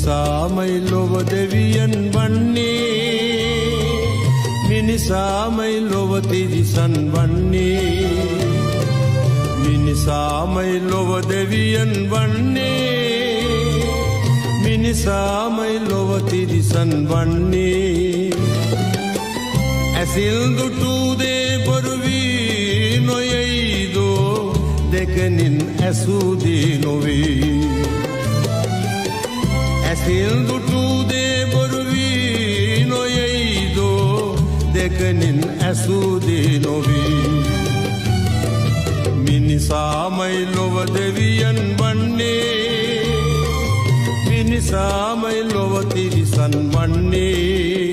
මිනිසාමයි ලොව දෙවියන් වන්නේ, මිනිසාමයි ලොව තිරිසන් වන්නේ. මිනිසාමයි ලොව දෙවියන් වන්නේ, මිනිසාමයි ලොව තිරිසන් වන්නේ. ඇසිල් දුටු දේ බොරු වී නොයයිදෝ, දෙකනින් ඇසූ දේ නොවේ. ඇසිල් දුටු දේ බොරු වී නොයයිදෝ, දෙකනින් ඇසූ දේ නොවේ. මිනිසාමයි ලොව දෙවියන් වන්නේ, මිනිසාමයි ලොව තිරිසන් වන්නේ.